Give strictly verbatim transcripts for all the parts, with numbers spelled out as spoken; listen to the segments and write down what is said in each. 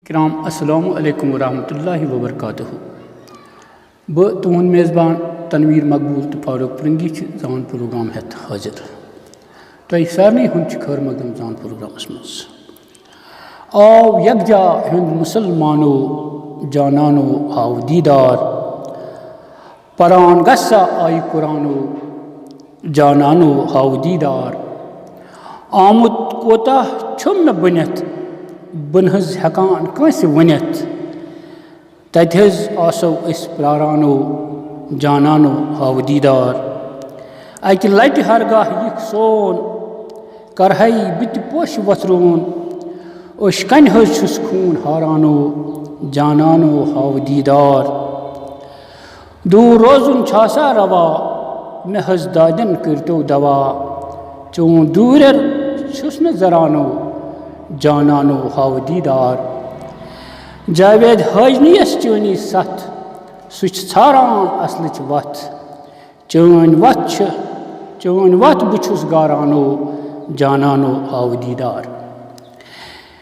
کرام، السلام علیکم ورحمۃ اللہ وبرکاتہ۔ بہٕ تُہُنٛد میزبان تنویر مقبول تہٕ فاروق پرنگی چھِ زان پروگرام ہٮ۪تھ حٲضِر۔ تۄہہِ سارنٕے ہُنٛد چھُ خٲر مقدم زان پروگرامَس منٛز۔ آو یکجا ہُنٛد مُسلمانو، جانانو آو دیٖدار۔ پران گژھا آیہِ قرآنو، جانانو ہاو دیٖدار۔ آمُت کوتاہ چھُم نہٕ بٔنِتھ، بہٕ نہٕ حظ ہٮ۪کان کٲنٛسہِ ؤنِتھ۔ تَتہِ حظ آسو أسۍ پرٛارانو، جانانو ہاو دیٖدار۔ اَکہِ لَٹہِ ہرگاہ یِکھ سون، کرہے بہٕ تہِ پوشہِ وۄتھروُن۔ اوٚش کنہِ حظ چھُس خوٗن ہارانو، جانانو ہاو دیٖدار۔ دوٗر روزُن چھا سا روا؟ مےٚ حظ دادٮ۪ن کٔرۍتو دوا۔ چون دوٗرٮ۪ر چھُس نہٕ زرانو، جانانو ہاو دیٖدار۔ جاوید حاجنیَس چٲنی سَتھ، سُہ چھُ ژھاران اصلٕچ وَتھ۔ چٲنۍ وَتھ چھِ، چٲنۍ وَتھ بہٕ چھُس گارانو، جانانو ہاو دیٖدار۔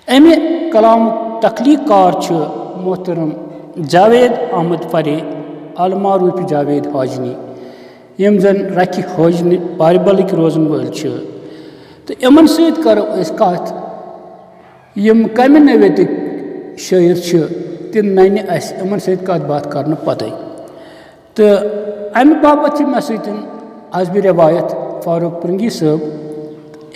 اَمہِ کلامُک تخلیٖق کار چھُ محترم جاوید احمد پرے، المعروف جاوید حاجنی، یِم زن رکھِ حاجنہِ پارِ بلٕکۍ روزن وٲلۍ چھِ۔ تہٕ یِمن سۭتۍ کرو أسۍ کتھ، یِم کمہِ نوعیتٕکۍ شٲعر چھِ، تِم ننہِ اَسہِ یِمن سۭتۍ کتھ باتھ کرنہٕ پتے۔ تہٕ اَمہِ باپتھ چھِ مےٚ سۭتۍ حسبِ روایت فاروق پرنگی صٲب۔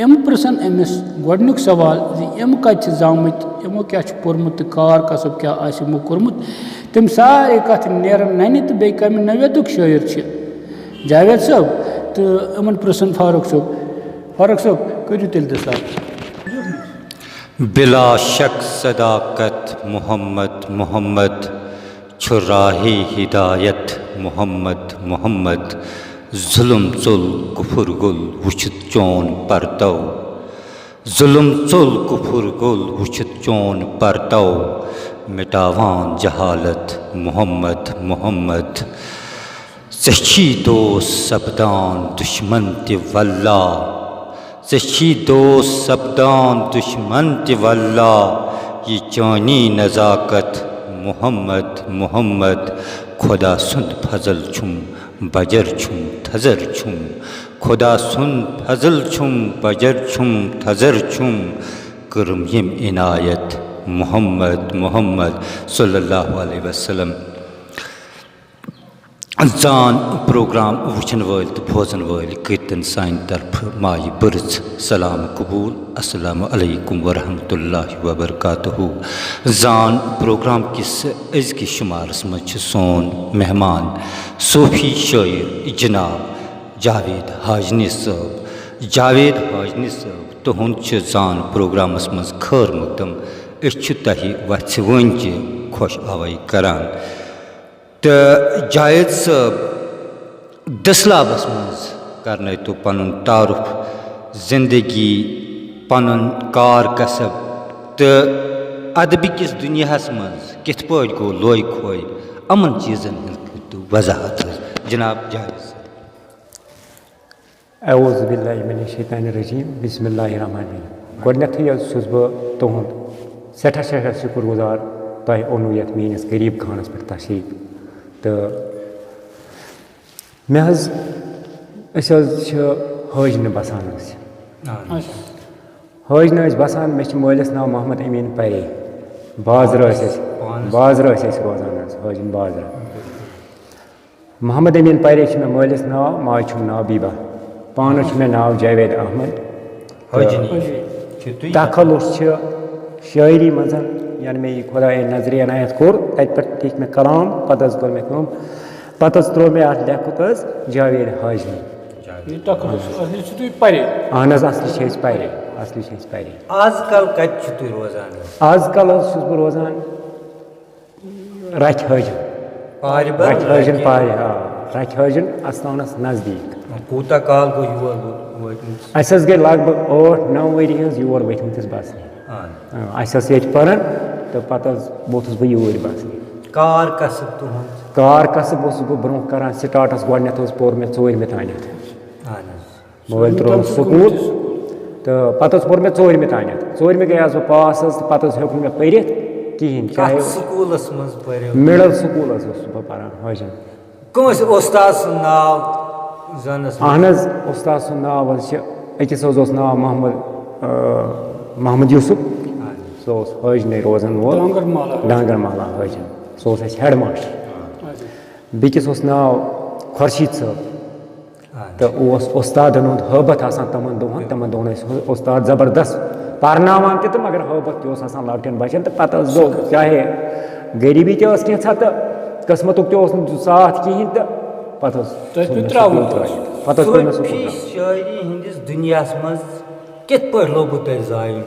أمۍ پرٛژھن أمِس گۄڈٕنیُک سوال زِ یِم کَتہِ چھِ زامٕتۍ، یِمو کیٛاہ چھُ پوٚرمُت تہٕ کار کسب کیٛاہ آسہِ یِمو کوٚرمُت۔ تِم سارے کَتھٕ نیرن نَنہِ تہٕ بیٚیہِ کَمہِ نوعیتُک شٲعر چھِ جاوید صٲب۔ تہٕ یِمن پرٛژھن فاروق صٲب۔ فاروق صٲب، کٔرِو تیٚلہِ دٔستیاب۔ بلا شک صداقت محمد محمد، چھُ راہِ ہدایت محمد محمد۔ ظلم ژوٚل کفر گوٚل وُچھِتھ چون پرتو۔ ظلم ژوٚل کفر گوٚل وُچھِتھ چون پرتو، مٹاوان جہالت محمد محمد۔ ژےٚ چھی دوست سپدان دشمن تہِ واللہ، ژےٚ چھی دوست سپدان دشمن تہِ واللہ۔ یہِ چٲنی نزاکت محمد محمد۔ خدا سُنٛد فضل چھُم بجر چھُم تھزر چھُم، خدا سُنٛد فضل چھُم بجر چھُم تھزر چھُم۔ کٔرٕم ییٚمۍ عنایت محمد محمد صلی اللہ علیہ وسلم۔ زان پروگرام وٕچھن وٲلۍ تہٕ بوزن وٲلۍ کٔرۍ تن سانہِ طرفہٕ مایہِ بٔرٕژ سلام قبوٗل۔ السلام علیکم ورحمۃ اللہ وبرکاتہ۔ زان پروگرام کِس أزکِس شُمارس منٛز چھِ سون مہمان صوفی شٲعر جناب جاوید حاجنی صٲب۔ جاوید حاجنی صٲب، تُہُنٛد چھُ زان پروگرامس منٛز خٲر مقدم۔ أسۍ چھِ تۄہہِ وژھِ وٲنجہِ خۄش آوے کران۔ تہٕ جاوید صٲب، دٔسلابس منٛز کرنٲوتو پنُن تعارُف، زندگی، پنُن کار کسب تہٕ ادبہٕ کِس دُنیاہس منٛز کِتھ پٲٹھۍ گوٚو لوے کھوے، یِمن چیٖزن ہٕنٛز کٔرتو وضاحت حظ جناب جاوید صٲب۔ اعوذ باللہ من الشیطان الرجیم، بسم اللہ الرحمن الرحیم۔ گۄڈٕنٮ۪تھٕے حظ چھُس بہٕ تُہُنٛد سٮ۪ٹھاہ سٮ۪ٹھاہ شُکُر گُزار، تۄہہِ اوٚنوُ یَتھ میٛٲنِس غریٖب خانَس پٮ۪ٹھ تشریٖف۔ تہٕ مےٚ حظ، أسۍ حظ چھِ حٲجنہِ بَسان حظ۔ حٲجنہِ ٲسۍ بَسان، مےٚ چھِ مٲلِس ناو محمد امیٖن پَرے، بازرٕ ٲسۍ أسۍ، بازرٕ ٲسۍ أسۍ روزان حظ، حٲجِن بازرٕ۔ محمد امین پرے چھُ مےٚ مٲلِس ناو، ماجہِ چھُم ناو بیبہ۔ پانس چھُ مےٚ ناو جاوید احمد۔ حٲجنی چھِ تُہۍ۔ تخلص چھِ شٲعری منٛز، یعنی مےٚ یہِ خۄدایَن نظرِ عنایت کوٚر، تَتہِ پٮ۪ٹھ لیٚکھۍ مےٚ کلام، پتہٕ حظ کٔر مےٚ کٲم، پتہٕ حظ ترٛوو مےٚ اَتھ لیٚکھُت حظ جاوید حاجنی۔ یہِ تخلص اصلی چھِ تُہۍ پرے۔ اہن حظ، اصلی چھِ أسۍ پرے، اصلی چھِ أسۍ پرے۔ آز کل کتہِ چھِو تُہۍ روزان؟ آز کل حظ چھُس بہٕ روزان رَچھِ حٲجِن۔ پارِ بل؟ رَچھِ حٲجِن پارِ، آ، رَچھِ حٲجِن اَستانَس نزدیٖک۔ کوٗتاہ کال گوٚو یور ووت-، وٲتمٕتِس؟ اَسہِ حظ گٔے لگ بگ ٲٹھ نَو ؤری حظ یور ؤتھمٕتِس بَسنہِ۔ آ۔ آ، اَسہِ ٲس ییٚتہِ پَران تہٕ پَتہٕ حظ ووٚتھُس بہٕ یوٗرۍ بَسنہِ۔ کار کسب تُہُنٛد؟ کار کسب اوسُس بہٕ برونٛہہ کَران، سٹاٹَس گۄڈٕنٮ۪تھ حظ پوٚر مےٚ ژوٗرمہِ تانٮ۪تھ۔ اہن حظ۔ مٲلۍ ترٛووُم سکوٗل تہٕ پَتہٕ حظ پوٚر مےٚ ژوٗرمہِ تانٮ۪تھ۔ ژوٗرمہِ گٔیس بہٕ پاس حظ تہٕ پَتہٕ حظ ہیوٚک نہٕ مےٚ پٔرِتھ۔ کِہیٖنۍ، چاہے کتھ سکوٗلس منٛز پٔرِو؟ مِڈل سکوٗلس اوسُس بہٕ پران حٲجن۔ کٲنٛسہِ اُستاد سُنٛد ناو زانس منٛز؟ اہن حظ، اُستاد سُنٛد ناو حظ چھِ، أکِس حظ اوس ناو محمد، آ، محمد یوسف، سُہ اوس حٲجنٕے روزان وول، ڈانگر مالا۔ ڈانگر مالا حٲجن، سُہ اوس اَسہِ ہیڈ ماسٹر۔ اچھا۔ بیٚکِس اوس ناو خۄرشیٖد صٲب۔ تہٕ اوس اُستادَن ہُنٛد ہٲبَتھ آسان تِمَن دۄہَن، تِمَن دۄہَن ٲسۍ اُستاد زبردست پَرناوان تہِ تہٕ مگر ہٲبَتھ تہِ اوس آسان لۄکٹٮ۪ن بَچَن۔ تہٕ پَتہٕ حظ گوٚو، چاہے غریٖبی تہِ ٲس کینٛژھا تہٕ قٕسمَتُک تہِ اوس نہٕ ساتھ کِہیٖنۍ تہٕ پَتہٕ حظ تۄہہِ ژھُن پیوٚو مےٚ ترٛاوُن سکوٗل توتہِ۔ ترٛاوُن۔ پَتہٕ حظ پیوٚو مےٚ سکوٗل صوٗفی ترٛاوُن۔ شٲعری ہٕنٛدِس دُنیاہَس منٛز کِتھ پٲٹھۍ لوٚگوٕ تۄہہِ زایُن؟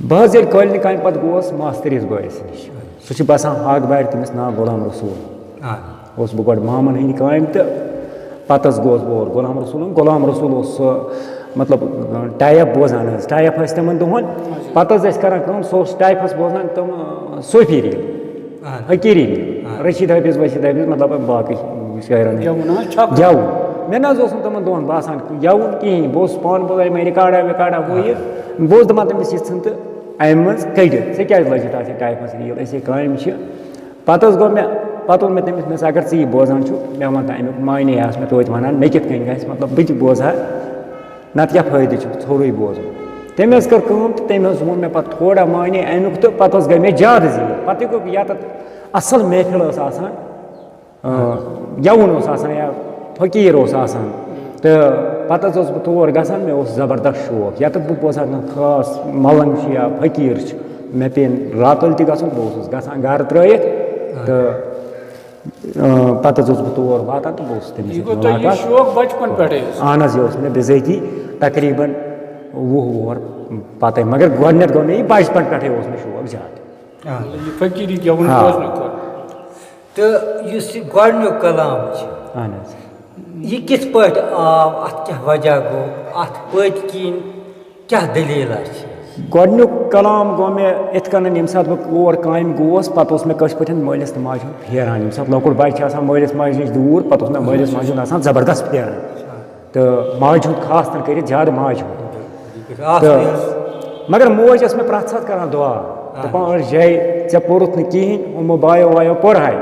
بہٕ حظ ییٚلہِ کٲلنہِ کامہِ پَتہٕ گوس ماستٕرِس بٲیِس نِش، سُہ چھُ بَسان ہاگ بارِ، تٔمِس ناو غلام رسول۔ آ، اوسُس بہٕ گۄڈٕ مامَن ہٕنٛدِ کامہِ تہٕ پَتہٕ حظ گوس بہٕ اور غلام رسولُن۔ غلام رسول اوس سُہ، مطلب، ٹایپ بوزان حظ، ٹایپ ٲسۍ تِمَن دۄہَن۔ پَتہٕ حظ ٲسۍ کَران کٲم، سُہ اوس ٹایپَس بوزان تِم، آ، صوفی ریٖل، آ۔ فقیٖری ریٖل، رشیٖد حٲفظ، وشیٖد حٲفظ، مطلب، باقٕے شٲعرَن ہٕنٛدۍ۔ گٮ۪وُن حظ چھَکُن۔ گٮ۪وُن۔ مےٚ نہ حظ اوس نہٕ تِمَن دۄہَن باسان گٮ۪وُن کِہیٖنۍ، بہٕ اوسُس پانہٕ بوزان یِمَے رِکاڈا وِکاڈا ہُہ یہِ، بہٕ اوسُس دَپان تٔمِس، یِژھ ژھٕن تہٕ اَمہِ منٛز کٔڑِتھ، ژےٚ کیٛازِ لٲجِتھ اَتھ یہِ ٹایپَس ریٖل، أسے کامہِ چھِ۔ پَتہٕ حظ گوٚو مےٚ، پَتہٕ ووٚن مےٚ تٔمِس، مےٚ دوٚپُس، اگر ژٕ یہِ بوزان چھُکھ، مےٚ وَن تہٕ اَمیُک معنی آسہِ مےٚ توتہِ وَنان، مےٚ کِتھ کٔنۍ گژھِ، مطلب، بہٕ تہِ بوزٕ ہا، نَتہٕ کیٛاہ فٲیدٕ چھُ ژھوٚرُے بوزُن۔ تٔمۍ حظ کٔر کٲم تہٕ تٔمۍ حظ ووٚن مےٚ پَتہٕ تھوڑا معنی اَمیُک تہٕ پَتہٕ حظ گٔے مےٚ زیادٕ زیٖر۔ پَتہٕ گوٚو یَتَتھ اَصٕل محفِل ٲس آسان، آ، گٮ۪وُن اوس آسان یا فقیٖر اوس آسان۔ تہٕ پَتہٕ حظ اوسُس بہٕ تور گژھان، مےٚ اوس زبردست شوق۔ یَتَتھ بہٕ بوزٕ ہا کانٛہہ خاص مَلنٛگ چھُ یا فقیٖر چھُ، مےٚ پیٚیَن راتَل تہِ گژھُن، بہٕ اوسُس گژھان گرٕ ترٛٲیِتھ۔ تہٕ، آ، پَتہٕ حظ اوسُس بہٕ تور واتان تہٕ بہٕ اوسُس تٔمِس یہِ سۭتۍ گوٚو تۄہہِ یہِ مُلاقات۔ شوق بچپن پٮ۪ٹھَے حظ؟ اہن حظ، یہِ اوس مےٚ بِذٲتی تقریٖباً وُہ وُہَر پَتَے، مگر گۄڈٕنٮ۪تھ گوٚو مےٚ یہِ بَچپَن پٮ۪ٹھَے اوس مےٚ شوق زیادٕ۔ آ۔ یہِ فقیٖری گٮ۪وُن ہاں۔ بوزنہٕ خٲطرٕ۔ تہٕ یُس یہِ گۄڈٕنیُک کلام چھُ، اہن حظ۔ یہِ کِتھ پٲٹھۍ آو، اَتھ کیٛاہ وجہ گوٚو، اَتھ پٔتۍ کِنۍ کیٛاہ دٔلیٖلہ چھِ؟ گۄڈٕنیُک کلام گوٚو مےٚ یِتھ کٔنۍ، ییٚمہِ ساتہٕ بہٕ اور کامہِ گوس، پَتہٕ اوس مےٚ کٲشِر پٲٹھۍ مٲلِس تہٕ ماجہِ ہُنٛد پھیران۔ ییٚمہِ ساتہٕ لۄکُٹ بَچہِ چھُ آسان مٲلِس ماجہِ نِش دوٗر، پَتہٕ اوس مےٚ مٲلِس ماجہِ ہُنٛد آسان زبردست پھیران۔ تہٕ ماجہِ ہُنٛد خاص کر کٔرِتھ زیادٕ ماجہِ ہُنٛد۔ آ، تہٕ مگر موج ٲس مےٚ پرٛٮ۪تھ ساتہٕ کران دُعا، دَپان ٲس، "جاے، ژےٚ پوٚرُتھ نہٕ کِہیٖنۍ، یِمو بایو وایو پوٚرہاے۔"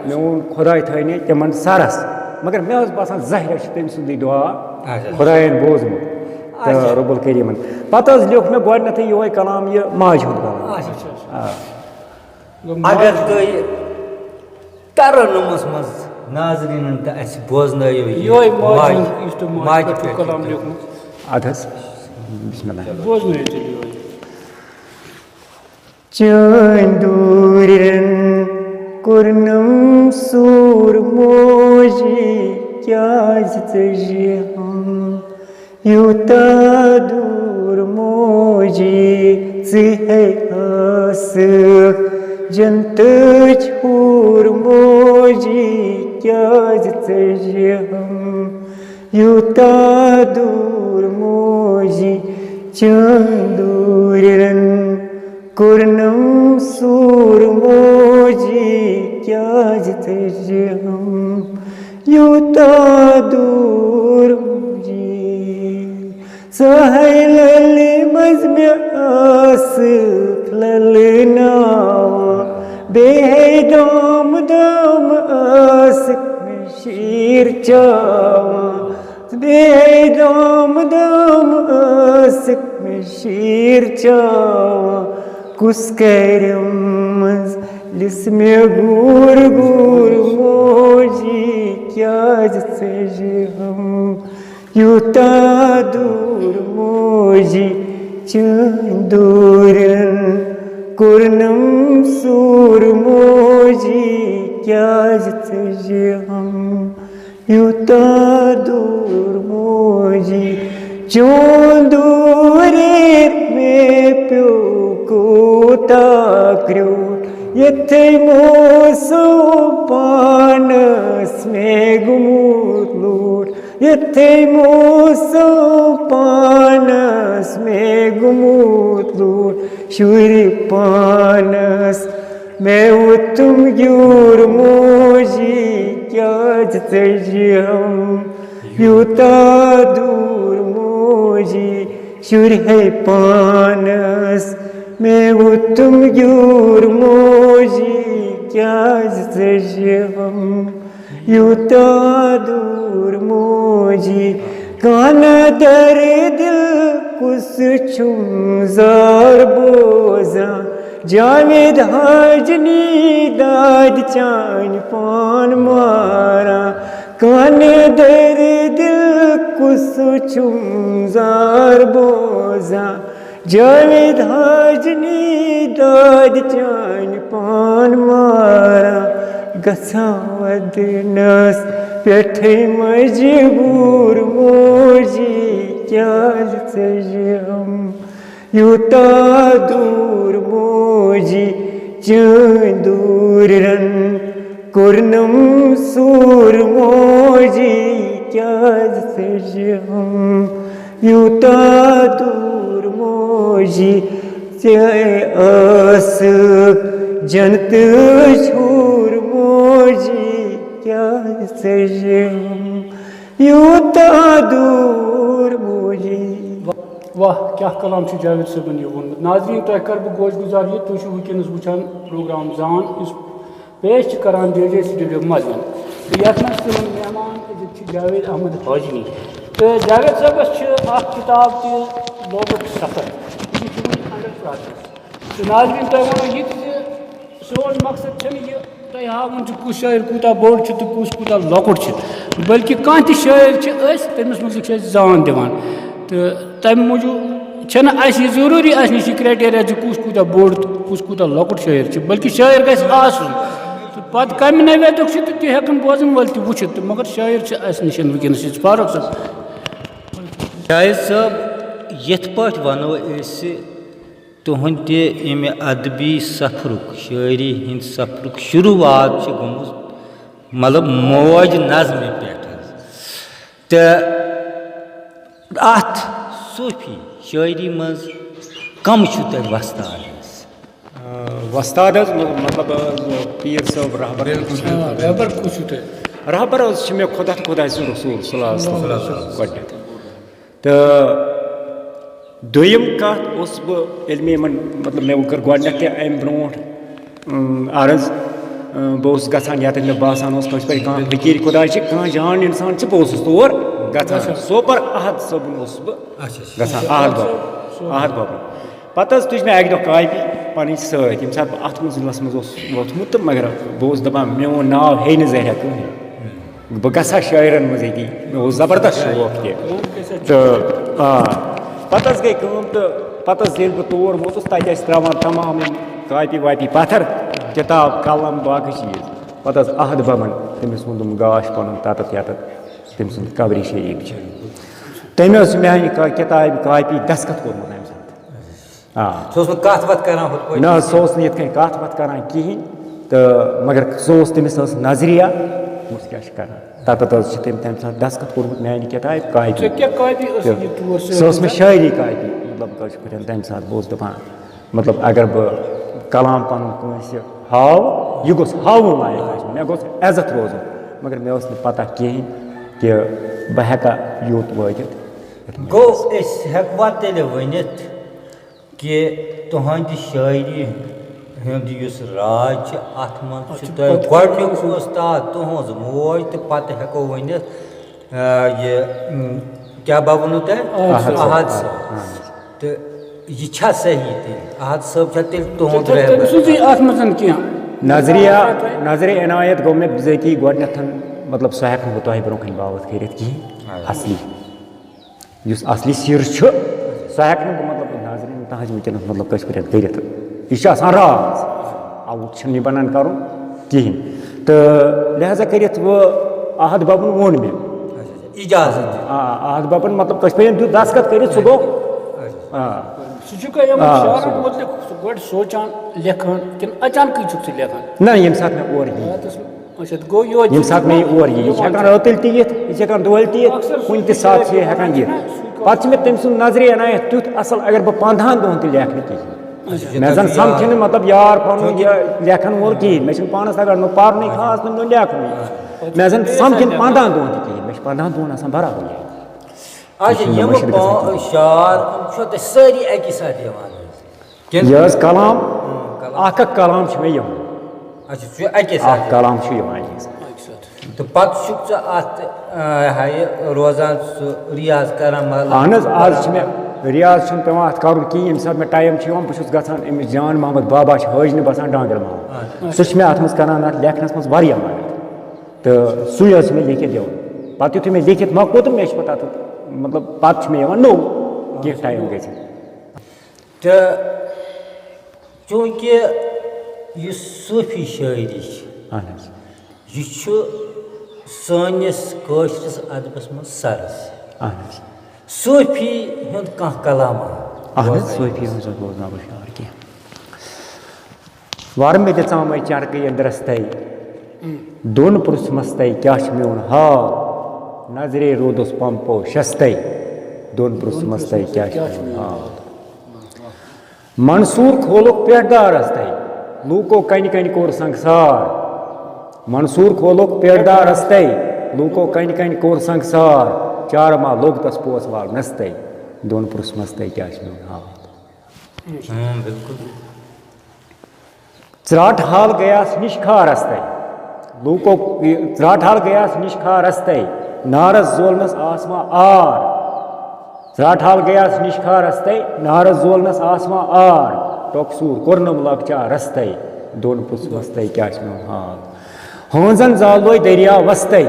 مےٚ ووٚن، "خۄداے تھٲینَے تِمَن سَرَس۔" مگر مےٚ ٲس باسان ظٲہِرہ چھُ تٔمۍ سُنٛدُے دُعا اچھا۔ خۄدایَن بوٗزمُت۔ تہٕ اچھا۔ رب الکریٖمَن۔ پَتہٕ حظ لیوٚکھ مےٚ گۄڈٕنٮ۪تھٕے یِہوٚے کلام، یہِ ماجہِ ہُنٛد کلام۔ اچھا۔ آ۔ گوٚو اگر ماجہِ تُہۍ ترنمس منٛز ناظریٖنن تہٕ اَسہِ بوزنٲیِو یہِ یِہوٚے ماجہِ ماجہِ، ہُنٛد، یُس تۄہہِ ماجہِ ماجہِ پٮ۪ٹھ چھُ پٮ۪ٹھ کلام یُس لیوٚکھمُت۔ اَدٕ حظ، بسم اللہ۔ بوزنٲیِو تیٚلہِ یِہوٚے۔ چٲنۍ دوٗرٮ۪ن کوٚرنم سوٗر موجی، کیٛازِ ژٔجہِ ہم یوٗتاہ دوٗر موجی؟ ژٕ ہے ٲسٕکھ جنتٕچ حوٗر موجی، کیٛازِ ژٔجہِ ہم یوٗتاہ دوٗر موجی؟ چٲنۍ دوٗرٮ۪ن کوٚرنم سوٗر موجی، کیٛازِ ژٔجہِ ہم یوٗتاہ دوٗر موجی؟ ژٕ ہے لَلہِ منٛز مےٚ ٲسٕکھ لَلہٕ ناوان، بیٚیہِ ہے دام دام ٲسٕکھ مےٚ شیٖر چاوان۔ بیٚیہِ دام دام ٲسٕکھ مےٚ شیٖر چاوان، کُس کَرِ منٛزلِس مےٚ گوٗر گوٗر موجی؟ کیٛازِ ژٔجہِ ہم یوٗتاہ دوٗر موجی؟ چٲنۍ دوٗرٮ۪ن کوٚرنم سوٗر موجی، کیٛازِ ژٔجہِ ہم یوٗتاہ دوٗر موجی؟ چون دوٗرے مےٚ پیوٚو کوٗتاہ کرٛوٗٹھ، یِتھُے موسم پانس مےٚ گوٚمُت لوٗٹھ، یِتھُے موسم پانس مےٚ گوٚمُت لوٗٹھ، شُرۍ پانس مےٚ ووٚتُم گیوٗر موجی، کیٛازِ ژٔجِم یوٗتاہ دوٗر موجی؟ شُرۍ ہے پانس مےٚ ووٚتھُم گیوٗر موجی، کیٛازِ ژٔجِوم یوٗتاہ دوٗر موجی؟ کانہٕ درِ دِل کُس چھُم زار بوزان؟ جاوید حاجنی دادِ چانہِ پان ماران۔ کانہٕ درِ دِل کُس چھُم زار بوزان؟ جاوید حاجنی دادِ چانہِ پان ماران۔ گژھان ودنس پٮ۪ٹھے مجبوٗر موجی، کیٛازِ ژٔجِم یوٗتاہ دوٗر موجی؟ چٲنۍ دوٗرِرن کوٚرنم سوٗر موجی، کیٛازِ ژٔجِم یوٗتاہ دوٗر موجی؟ ژےٚ ٲسٕکھ جنتٕچ حوٗر موجی، کیٛازِ ژٔجِم یوٗتاہ دوٗر موجی؟ واہ، کیٛاہ کلام چھُ جاوید صٲبن یہِ ووٚنمُت۔ ناظریٖن، تۄہہِ کَرٕ بہٕ گوش گُزار یہِ، تُہۍ چھِو وٕنکیٚنَس وٕچھان پروگرام زان، یُس پیش چھِ کران جے جے سٹوڈیو مدن۔ تہٕ یَتھ منٛز سٲنۍ مہمان أزِکۍ چھِ جاوید احمد حاجنی۔ تہٕ جاوید صٲبَس چھِ اَکھ کِتاب تہِ لوگُک سفر، یہِ چھُ وٕنہِ under process۔ تہٕ ناظریٖن، تۄہہِ وَنو یہِ تہِ زِ سون مقصد چھُنہٕ یہِ تۄہہِ ہاوُن چھُ کُس شٲعر کوٗتاہ بوٚڑ چھُ تہٕ کُس کوٗتاہ لۄکُٹ چھُ، بلکہِ کانٛہہ تہِ شٲعر چھِ أسۍ، تٔمِس مُتعلِق چھِ أسۍ زان دِوان۔ تہٕ تَمہِ موٗجوٗب چھَنہٕ اَسہِ یہِ ضروٗری اَسہِ نِش یہِ criteria زِ کُس کوٗتاہ بوٚڑ تہٕ کُس کوٗتاہ لۄکُٹ شٲعر چھُ، بلکہِ شٲعر گژھِ آسُن۔ تہٕ پَتہٕ کَمہِ نوعیتُک چھُ تہٕ تہِ ہٮ۪کَن بوزَن وٲلۍ تہِ وٕچھِتھ، تہٕ مگر شٲعر چھِ اَسہِ نِش وٕنکیٚنَس یہِ فاروق صٲب۔ شاہد صٲب، یِتھ پٲٹھۍ وَنو أسۍ تُہٕنٛدِ اَمہِ ادبی سفرُک، شٲعری ہٕنٛدِ سفرُک شروٗعات چھِ گٔمٕژ، مطلب، موج نظمہِ پٮ۪ٹھ حظ۔ تہٕ اَتھ صوٗفی شٲعری منٛز کم چھِو تۄہہِ وۄستاد حظ؟ آ، وۄستاد حظ، مطلب، مطلب حظ، پیٖر صٲب رہبر۔ بِلکُل، آ، رہبر کُس چھُو تۄہہِ؟ رہبر حظ چھِ مےٚ خۄدا تہٕ خۄداے سُنٛد رسول صلی اللہ علیہ وسلم گۄڈٕنٮ۪تھ۔ تہٕ دوٚیِم کَتھ اوسُس بہٕ، ییٚلہِ مےٚ یِمَن، مطلب، مےٚ کٔر گۄڈٕنٮ۪تھ تہِ اَمہِ برونٛٹھ، اۭں، عرض، اۭں، بہٕ اوسُس گژھان یَتٮ۪ن مےٚ باسان اوس کٲنٛسہِ پٮ۪ٹھ کانٛہہ فقیٖر خۄداے چھِ، کانٛہہ جان اِنسان چھِ، بہٕ اوسُس تور گژھان۔ اچھا۔ سوپور احد صٲبُن اوسُس بہٕ اچھا، اچھا۔ گژھان، احد بابُن، احد بابُن۔ پَتہٕ حظ تُج مےٚ اَکہِ دۄہ کاپی پَنٕنۍ سۭتۍ، ییٚمہِ ساتہٕ بہٕ اَتھ منٛزلَس منٛز اوسُس ووٚتھمُت، تہٕ مگر بہٕ اوسُس دَپان، میون ناو ہیٚیہِ نہٕ زَہرہ کٕہٕنۍ۔ بہٕ گژھٕ ہا شٲعرَن منٛز أتی، مےٚ اوس زبردست شوق تہِ۔ تہٕ آ، پَتہٕ حظ گٔے کٲم تہٕ پَتہٕ حظ ییٚلہِ بہٕ تور ووتُس، تَتہِ ٲسۍ ترٛاوان تمام یِم کاپی واپی پَتھر، کِتاب، قلم، باقٕے چیٖز۔ پَتہٕ حظ احد بَبَن، تٔمِس ووٚن، دوٚپُن، گاش پَنُن تَتَتھ یَتَتھ، تٔمۍ سُنٛد قبرِ شریٖف چھِ۔ تٔمۍ حظ چھِ میٛانہِ کا-، کِتابہِ کاپی دستخط کوٚرمُت اَمہِ ساتہٕ۔ آ۔ سُہ اوس نہٕ کَتھ وَتھ کَران ہُتھ پٲٹھۍ۔ نہ حظ، سُہ اوس نہٕ یِتھ کٔنۍ کَتھ وَتھ کَران کِہیٖنۍ۔ تہٕ مگر سُہ اوس، تٔمِس ٲس نظریہ، اوس کیٛاہ چھِ کَران۔ تَتَتھ حظ چھِ تٔمۍ تَمہِ ساتہٕ دستخط کوٚرمُت میٛانہِ کِتابہِ کاپی۔ ژےٚ کیٛاہ کاپی ٲس تہٕ یہِ تور سۄ ٲس مےٚ سۭتۍ؟ شٲعری کاپی، مطلب، کٲشِر پٲٹھۍ تَمہِ ساتہٕ بہٕ اوسُس دَپان، مطلب، اگر بہٕ کلام پَنُن کٲنٛسہِ ہاوٕ، یہِ گوٚژھ ہاوُن لایق آسُن، مےٚ گوٚژھ عزت روزُن۔ مگر مےٚ ٲس نہٕ پَتہ کِہیٖنۍ کہِ بہٕ ہٮ۪کا یوٚت وٲتِتھ۔ گوٚو، أسۍ ہٮ۪کوا تیٚلہِ ؤنِتھ کہِ تُہنٛدِ شٲعری ہُنٛد یُس راز چھُ، اَتھ منٛز چھُ اَتھ چھُ تۄہہِ پتہٕ گۄڈٕنیُک اُستاد تُہنٛز موج، تہٕ پتہٕ ہٮ۪کو ؤنِتھ، آ، یہِ، م، کیٛاہ بہٕ وَنو تۄہہِ؟ احد صٲب۔ احد صٲب۔ احد۔ تہٕ یہِ چھا صحیح تیٚلہِ؟ احد صٲب چھا تیٚلہِ تُہُنٛد تہٕ تٔمۍ رہبر؟ سٕنٛزٕے اَتھ منٛز کینٛہہ؟ نظریہ، نظرِ عنایت گوٚو مےٚ بِذٲتی گۄڈٕنٮ۪تھ، مطلب، سُہ ہٮ۪کہٕ نہٕ بہٕ تۄہہِ برونٛہہ کَنہِ باوَتھ کٔرِتھ کِہیٖنۍ۔ اَدٕ۔ اَصلی۔ یُس اصلی سِر چھُ، سُہ ہٮ۪کہٕ نہٕ بہٕ، مطلب، ناظریٖن، تُہٕنٛزِ وٕنکیٚنَس، مطلب، کٲشِر پٲٹھۍ کٔرِتھ۔ یہِ چھُ آسان راز، اَوُٹ چھُنہٕ یہِ بَنان کَرُن کِہیٖنۍ۔ تہٕ لہذا کٔرِتھ وۄنۍ احد بَبُن ووٚن مےٚ۔ اِجازت۔ آ، احد بَبُن، مطلب، کٲشِر پٲٹھۍ دیُت دستخط کٔرِتھ، سُہ گوٚو۔ آ۔ سُہ چھُ کانٛہہ یِمَن آ، شعرَن سُہ گوٚو۔ مُتعلِق سُہ گۄڈٕ سونٛچان، لیکھان، کِنہٕ اچانکٕے چھُکھ ژٕ لیکھان؟ نہ، ییٚمہِ ساتہٕ مےٚ اورٕ یِیہِ۔ راتَس اچھا، گوٚو یوت یِیٚمہِ ساتہٕ مےٚ یہِ اور یِیہِ، یہِ چھِ ہٮ۪کان رٲتٕلۍ تہِ یِتھ، یہِ چھِ ہٮ۪کان دۄہلۍ تہِ یِتھ، اکثر کُنہِ تہِ ساتہٕ چھِ یہِ ہٮ۪کان یِتھ۔ پَتہٕ چھِ مےٚ تٔمۍ سُنٛد نظرِ عنایت تیُتھ اَصٕل، اگر بہٕ پنٛدہَن دۄہَن تہِ لیکھٕ نہٕ کِہیٖنۍ۔ اچھا، مےٚ زَن سَمکھِ نہٕ، مطلب، یار پَنُن یہِ لیکھَن وول کِہیٖنۍ، مےٚ چھِنہٕ پانَس تَگان نہ پَرنُے خاص، نہ لیکھنُے۔ مےٚ زَن سَمکھِ نہٕ پنٛدہَن دۄہَن تہِ کِہیٖنۍ، مےٚ چھِ پنٛدہَن دۄہَن آسان برابر لیکھُن۔ اچھا، یہِ چھُنہٕ یِم مُشکِل گژھان پا-، کِہیٖنۍ۔ شعر، یِم چھا تۄہہِ سٲری اَکی ساتہٕ یِوان حظ؟ کِنہٕ؟ یہِ حظ کلام، اۭں، کلام۔ اکھ اکھ کلام چھُ مےٚ یِوان۔ اچھا، سُہ چھُ اَکے اکھ ساتہٕ۔ کلام چھُ یِوان اَکے ساتہٕ۔ اَکہِ ساتہٕ۔ تہٕ پتہٕ چھُکھ ژٕ اَتھ، آ، ہا، یہِ روزان سُہ ریاض کران، مطلب؟ اہن حظ، آز چھِ مےٚ ریاض چھُنہٕ پٮ۪وان اَتھ کَرُن کِہیٖنۍ۔ ییٚمہِ ساتہٕ مےٚ ٹایم چھُ یِوان، بہٕ چھُس گژھان أمِس جان محمد بابا چھِ حٲجنہِ بسان ڈانٛگَر محمد۔ اچھا۔ سُہ چھُ مےٚ اَتھ منٛز کَران، اَتھ لیکھنَس منٛز واریاہ مدد۔ تہٕ سُے حظ چھُ مےٚ لیکھِتھ دِوان۔ پَتہٕ یُتھُے مےٚ لیکھِتھ مۄکلوو تہٕ مےٚ چھُ پَتہٕ اَتھ، مطلب، پَتہٕ چھُ مےٚ یِوان نوٚو کینٛہہ ٹایم گٔژھِتھ۔ تہٕ چوٗنٛکہِ یُس صوٗفی شٲعری چھِ، اہن حظ۔ یہِ چھُ سٲنِس کٲشرِس ادبس منٛز سرس۔ اہن حظ۔ صوٗفی ہُنٛد کانٛہہ کلامہ اہن حظ، بوزنہٕ صوٗفی یِوان۔ ہُنٛد بوزناو بہٕ شعر کینٛہہ۔ وَر مےٚ دِژامَے چرکہٕ یَنٛدرَس تَے، دۄن پرٛژھمَس تَے کیٛاہ چھُ میون حال؟ نظرے روٗدُس پمپو شَس تَے، دۄن پرٛژھمَس تَے کیٛاہ چھُ میون حال؟ منصور کھولُکھ پٮ۪ٹھ دارس تَے، لوٗکو کنہِ کنہِ کوٚر سنگسار۔ منصور کھولُکھ پٮ۪ٹھ دارس تَے، لوٗکو کنہِ کنہِ کوٚر سنگسار۔ چارما لوٚگ تس پوس والنس تَے، دۄن پرٛژھمس تَے کیٛاہ چھُ میون حال؟ ہاں، بالکل۔ ژرٛاٹہٕ حال گٔیاس نِشکھارس تَے۔ لوٗکو، یہِ، ژرٛاٹہٕ حال گٔیاس نِشکھارس تَے۔ نارس زولنس آسما آر۔ ژرٛاٹہٕ حال گٔیاس نِشکھارس تَے۔ نارس زولنس آسما آر۔ ٹۄکہٕ سوٗر کوٚرنم لۄکچارس تَے۔ دۄن پرٛژھمس تَے کیٛاہ چھُ میون حال؟ ہٲنزن زالوے دٔریاوس تَے۔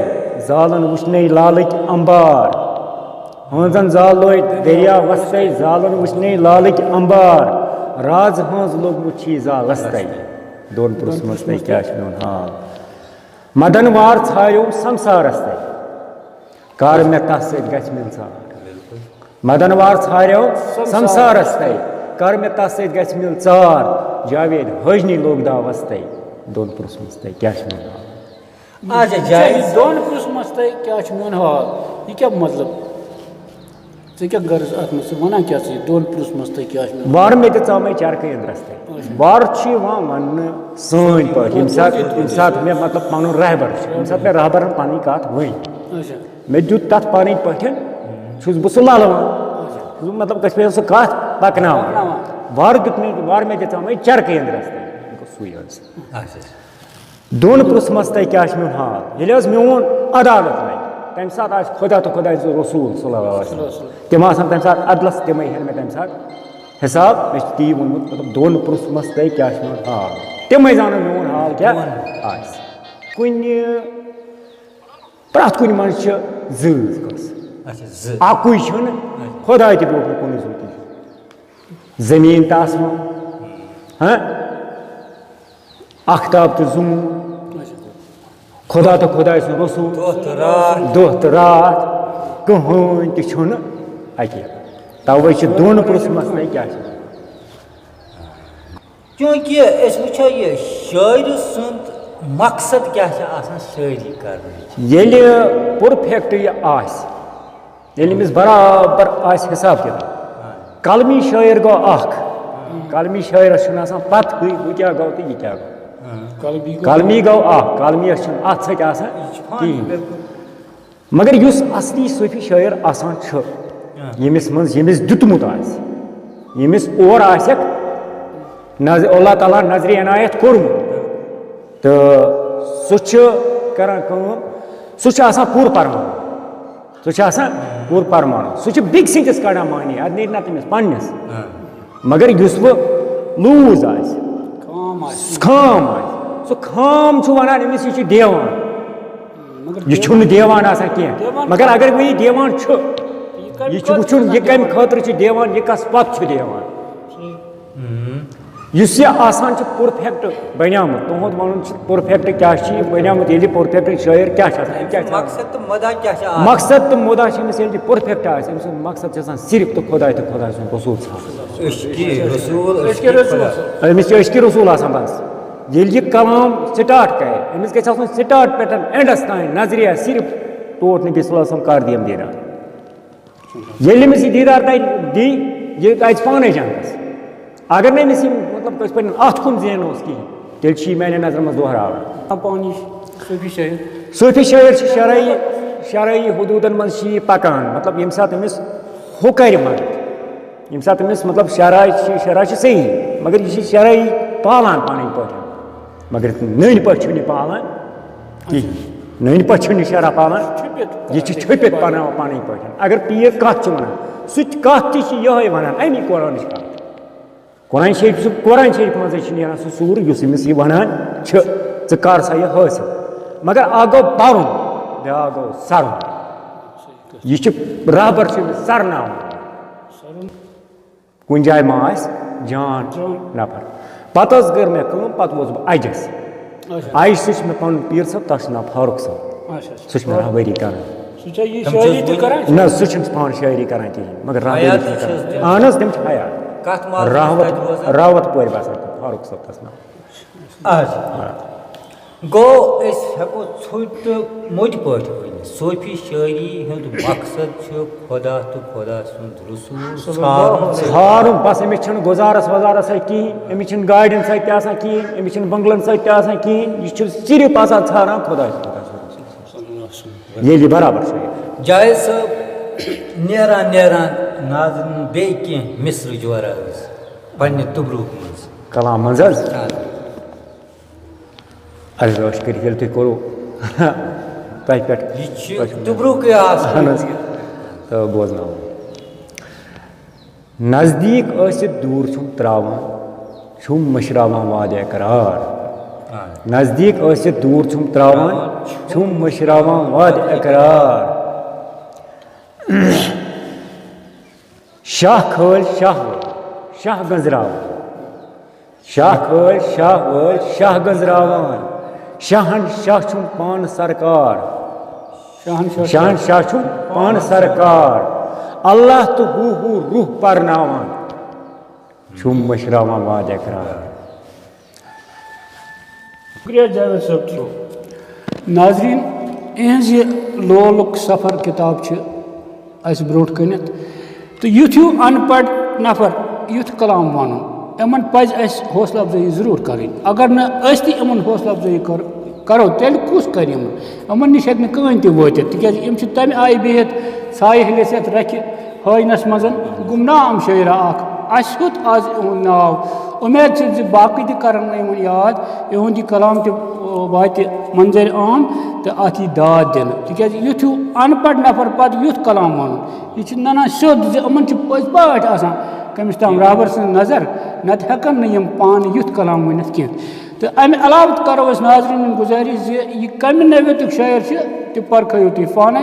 زالن وُچھنے لالٕکۍ امبار۔ ہٲنزن زالوے دٔریاوس تَے، زالن وُچھنے لالٕکۍ امبار۔ راز ہٲنز لوٚگمُت چھی زالس تَے۔ دۄن پرٛژھمس تَے کیٛاہ چھُ میون حال؟ مدن وار ژھاریوم سمسارس تَے، کر مےٚ تس سۭتۍ گژھِ مِلژار۔ مدن وار ژھاریو سمسارس تَے، کر مےٚ تس سۭتۍ گژھِ مِلژار۔ جاوید حٲجنی لوٚگ داوس تَے۔ دۄن پرٛژھمس تَے کیٛاہ چھُ میون حال؟ اچھا، اچھا، جاوید۔ یہِ دۄن پرٛژھمس تَے کیٛاہ چھُ میون حال؟ یہِ کیٛاہ مطلب؟ ژےٚ کیٛاہ غرض اَتھ منٛز؟ ژٕ وَنان کیٛاہ ژٕ یہِ دۄن پرٛژھمس تَے کیٛاہ چھُ میون حال؟ وارٕ مےٚ تہِ ژامَے چرکہٕ أنٛدرَس تَے۔ اچھا۔ وارٕ چھُ یِوان وَننہٕ سٲنۍ پٲٹھۍ، ییٚمہِ ساتہٕ، ییٚمہِ ساتہٕ مےٚ مطلب پَنُن رہبر چھُ، ییٚمہِ ساتہٕ مےٚ رہبرن پَنٕنۍ کَتھ ؤنۍ، اچھا۔ مےٚ دیُت تَتھ پَنٕنۍ پٲٹھۍ، چھُس بہٕ سُہ لَلوان۔ اچھا۔ مطلب، گژھِ مےٚ سُہ کَتھ پَکناوٕنۍ۔ پَکناوان۔ وارٕ دیُت مےٚ، وارٕ مےٚ دِژامَے چرکہٕ أنٛدرَس تَے۔ سُے حظ۔ اچھا، اچھا۔ دۄن پرٛژھمس تَے کیٛاہ چھُ میون حال؟ ییٚلہِ حظ میون عدالت لگہِ، تَمہِ ساتہٕ آسہِ خۄدا تہٕ خۄداے سُنٛد رسوٗل صلی اللہ علیہ وسلم۔ تِم آسَن تَمہِ ساتہٕ عدلَس، تِمَے ہٮ۪ن مےٚ تَمہِ ساتہٕ حساب۔ مےٚ چھُ تی ووٚنمُت، مطلب، دۄن پرٛژھمس تَے کیٛاہ چھُ میون حال؟ تِمَے زانَن میون حال کیٛاہ آسہِ۔ کُنہِ، پرٛٮ۪تھ کُنہِ منٛز چھِ زٕ قٕسم۔ اچھا، زٕ۔ اَکُے چھُنہٕ، اچھا۔ خۄداے تہِ بیوٗٹھ نہٕ کُنُے زوٚن کِہیٖنۍ۔ زٔمیٖن تہٕ آسمان، ہاں؟ اختاب تہٕ زوٗن، خدا تہٕ خداے سُنٛد رسول، دۄہ تہٕ راتھ۔ دۄہ تہٕ راتھ، کٕہٕنۍ تہِ چھُنہٕ اَتہِ۔ تَوَے چھِ دۄن پرٛژھمس نَے کیٛاہ چھِ؟ چوٗنٛکہِ أسۍ وٕچھو یہِ شٲعرٕ سُنٛد مقصد کیٛاہ چھِ آسان شٲعری کرنٕچ۔ ییٚلہِ perfect یہِ آسہِ، ییٚلہِ أمِس برابر آسہِ حساب کِتاب۔ قلمی شٲعر گوٚو اکھ۔ قلمی شٲعرس چھُنہٕ آسان پتہٕے، ہُہ کیٛاہ گوٚو تہٕ یہِ کیٛاہ گوٚو۔ قلمی گوٚو۔ قلمی گوٚو اکھ، قلمیَس چھُنہٕ اتھ سۭتۍ آسان یہِ چھُ پانہٕ کِہیٖنۍ۔ بِلکُل۔ مگر یُس اصلی صوٗفی شٲعر آسان چھُ، ییٚمِس منٛز، ییٚمِس دیُتمُت آسہِ، ییٚمِس اور آسٮ۪کھ نظ-، اللہ تعالیٰ نظرِ عنایت کوٚرمُت، تہٕ سُہ چھُ کران کٲم، سُہ چھُ آسان پوٗرٕ پرمان۔ سُہ چھُ آسان پوٗرٕ پرمانُک۔ سُہ چھُ بیٚکہِ سٕنٛدِس کڑان معنی، اَتھ نیرِ نہ تٔمِس پنٛنِس۔ آ۔ مگر یُس وۄنۍ loose آسہِ، خام آسہِ۔ خام آسہِ، سُہ خام چھُ وَنان أمِس، یہِ چھُ دیوان۔ مگر یہِ چھُنہٕ دیوان آسان کینٛہہ۔ دیوان مگر اگر وۄنۍ یہِ دیوان چھُ، یہِ کَمہِ یہِ چھُ وٕچھُن، خٲطرٕ یہِ کَمہِ دیوان؟ خٲطرٕ چھُ دیوان، یہِ کَس پَتہٕ چھُ دیوان۔ ٹھیٖک۔ یُس یہِ آسان چھُ perfect بنیومُت، تُہُنٛد وَنُن چھُ perfect کیٛاہ چھُ یہِ بنیومُت، ییٚلہِ perfect شٲعر کیٛاہ چھُ آسان، أمۍ کیٛاہ چھُ آسان؟ مقصد تہٕ مُدا کیٛاہ چھُ آسان؟ مقصد تہٕ مُدا چھُ أمِس ییٚلہِ perfect آسہِ، أمۍ سُنٛد مقصد چھُ آسان صرف تہٕ خۄداے تہٕ خۄداے سُنٛد رسول ژھانٛڈُن۔ عشقِ رسول، عشقِ رسول۔ أمِس چھُ عشقِ رسول آسان بس۔ ییٚلہِ یہِ کلام start کرِ، أمِس گژھِ آسُن start پٮ۪ٹھ endس تام نظریہ صرف ٹوٹھ نبی صلی اللہ علیہ وسلم کر دیم دیٖدار۔ ییٚلہِ أمِس یہِ دیٖدار تَتہِ دی، یہِ اَژِ پانَے جنتَس۔ اگر نہٕ أمِس یہِ، مطلب، کٲنٛسہِ پَنٕنٮ۪ن اَتھ کُن زینُن اوس کِہیٖنۍ، تیٚلہِ چھُ یہِ میٛانٮ۪ن نظرَن منٛز دۄہراوان۔ پانہٕ یہِ صوٗفی شٲعر۔ صوٗفی شٲعر چھِ شرعی، شرعی حدوٗدَن منٛز چھِ یہِ پَکان، مطلب، ییٚمہِ ساتہٕ أمِس ہُہ کَرِ مدد، ییٚمہِ ساتہٕ أمِس مطلب شرح چھِ، شرح چھِ صحیح، مگر یہِ چھِ شرح پالان پنٕنۍ پٲٹھۍ، مگر نٔنۍ پٲٹھۍ چھُنہٕ یہِ پالان کِہیٖنۍ۔ نٔنۍ پٲٹھۍ چھُنہٕ یہِ شرح پالان، یہِ چھِ چھُپِتھ پنٕنۍ پٲٹھۍ۔ اگر پیٖر کتھ چھُ ونان، سُہ تہِ، کتھ تہِ چھِ یِہوٚے ونان، امی قرآنٕچ کتھ۔ قرآن شریف چھُ، قرآن شریف منٛزٕے چھُ نیران سُہ سوٗر یُس أمِس یہِ ونان چھُ، ژٕ کر سا یہِ حٲصِل۔ مگر اکھ گوٚو پرُن، بیٛاکھ گوٚو سرُن۔ یہِ چھُ رہبر چھُ أمِس سرناوُن۔ کُنہِ جایہِ ما آسہِ جان نفر۔ پتہٕ حظ کٔر مےٚ کٲم، پتہٕ ووتُس بہٕ اجس۔ اچھا۔ اجہِ سۭتۍ چھُ مےٚ پنُن پیٖر صٲب، تَس چھُ ناو فاروق صٲب۔ اچھا، اچھا۔ سُہ چھُ مےٚ رہبری کران۔ سُہ چھا یہِ شٲعری تہِ کران؟ نہ، سُہ چھُنہٕ پانہٕ شٲعری کران کِہیٖنۍ، مگر رہبری حیات چھُ چھِ کران۔ حظ تِم۔ اہن حظ، تِم چھِ حیات۔ کتھ محلس راوت، تَتہِ روزان؟ راوت پورِ بسان، فاروق صٲب تَس ناو۔ اچھا۔ گوٚو، أسۍ ہٮ۪کو ژھوٚٹۍ تہٕ موٚٹۍ پٲٹھۍ ؤنِتھ، صوٗفی شٲعری ہُنٛد مقصد چھُ خۄدا تہٕ خۄدا سُنٛد رسول ژھانٛڈُن۔ ژھانٛڈُن، بس، أمِس چھُنہٕ گُزارس وزارس سۭتۍ کِہیٖنۍ، أمِس چھُنہٕ گاڑٮ۪ن سۭتۍ تہِ آسان کِہیٖنۍ، أمِس چھُنہٕ بنگلن سۭتۍ تہِ آسان کِہیٖنۍ، یہِ چھُ صرف آسان ژھانٛڈان خۄدا سُنٛد رسول۔ ییٚلہِ یہِ برابر چھُ۔ جاوید صٲب، نیران نیران ناظرین بیٚیہِ کینٛہہ مصرٕ جورا حظ پننہِ تُبرُک منٛز۔ کلام منٛز حظ؟ آ۔ عرض عٲش کٔرِتھ ییٚلہِ تُہۍ کوٚروٕ تۄہہِ پٮ۪ٹھ۔ یہِ چھِ تُبرُکٕے آسان۔ اہن حظ۔ تہٕ بوزناوو۔ نزدیٖک ٲسِتھ دوٗر چھُم ترٛاوان، چھُم مٔشراوان وعدٕ اقرار۔ آ۔ نزدیٖک ٲسِتھ دوٗر چھُم ترٛاوان، چھُم مٔشراوان وعدٕ اقرار۔ شاہ کھٲلۍ شاہ وٲلۍ، شاہ گٔنٛزراوان۔ شاہ کھٲلۍ شاہ وٲلۍ، شاہ گٔنٛزراوان۔ شاہن شاہ چھُم پانہٕ سرکار۔ شاہن شاہ شاہن شاہ چھُم پانہٕ سرکار۔ اللہ تہٕ ہو ہو روح پرناوان۔ چھُم مٔشراوان وعدٕ اقرار۔ شُکریہ جاوید صٲب چھُ۔ ناظرین، اِہنٛز یہِ لولُک سفر کِتاب چھِ اَسہِ برونٛٹھ کَنٮ۪تھ۔ تہٕ یُتھ ہیوٗ اَن پَڑھ نفر یُتھ کلام وَنُن، یِمَن پَزِ اَسہِ حوصلہٕ اَفزٲیی ضروٗر کَرٕنۍ۔ اگر نہٕ أسۍ تہِ یِمَن حوصلہٕ اَفزٲیی کَر-، کَرو، تیٚلہِ کُس کَرِ یِمَن؟ یِمَن نِش ہیٚکہِ نہٕ کٕہٕنۍ تہِ وٲتِتھ، تِکیٛازِ یِم چھِ تَمہِ آیہِ بِہِتھ سایہِ ہِلِس یَتھ رَکھِ ہٲینَس منٛز گمنام شٲعرہ اکھ۔ اَسہِ ہیوٚت آز یِہُنٛد ناو۔ اُمید چھِ زِ باقٕے تہِ کرن نہٕ یِمن یاد، یِہُنٛد یہِ کلام تہِ، آ، واتہِ منظرِ عام تہٕ اَتھ یی داد دِنہٕ۔ تِکیٛازِ یُتھ ہیوٗ اَن پَڑھ نفر پتہٕ یُتھ کلام وَنُن، یہِ چھُ نَنان سیوٚد زِ یِمن چھِ پٔزۍ پٲٹھۍ آسان کٔمِس تام رہبر سٕنٛز نظر، نَتہٕ ہٮ۪کن نہٕ یِم پانہٕ یُتھ کلام ؤنِتھ کینٛہہ۔ تہٕ اَمہِ علاوٕ تہِ کَرو أسۍ ناظریٖنَن گُزٲرِش زِ یہِ کَمہِ نوعیتُک شٲعر چھُ، تہِ پَرکھٲیِو تُہۍ پانَے۔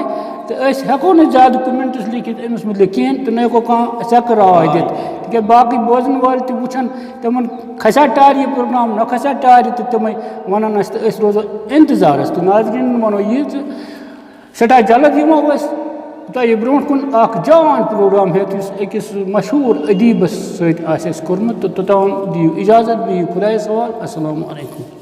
تہٕ أسۍ ہٮ۪کو نہٕ زیادٕ comments لیکھِتھ أمِس مُتعلِق کِہیٖنۍ، تہٕ نہ ہٮ۪کو کانٛہہ سٮ۪کہٕ راے دِتھ، تِکیٛازِ باقٕے بوزَن وٲلۍ تہِ وٕچھَن، تِمَن کھسیا ٹارِ یہِ program، نہ کھسیا ٹارِ، تہٕ تِمَے وَنَن اَسہِ، تہٕ أسۍ روزو اِنتظارَس۔ تہٕ ناظریٖنَن وَنو یہِ زِ سٮ۪ٹھاہ جلد یِمو أسۍ تۄہہِ برونٛٹھ کُن اَکھ جان program ہٮ۪تھ، یُس أکِس مشہوٗر ادیٖبَس سۭتۍ آسہِ اَسہِ کوٚرمُت۔ تہٕ توٚتام دِیِو اِجازت، بِہِو خۄدایَس حوال۔ السلام علیکم۔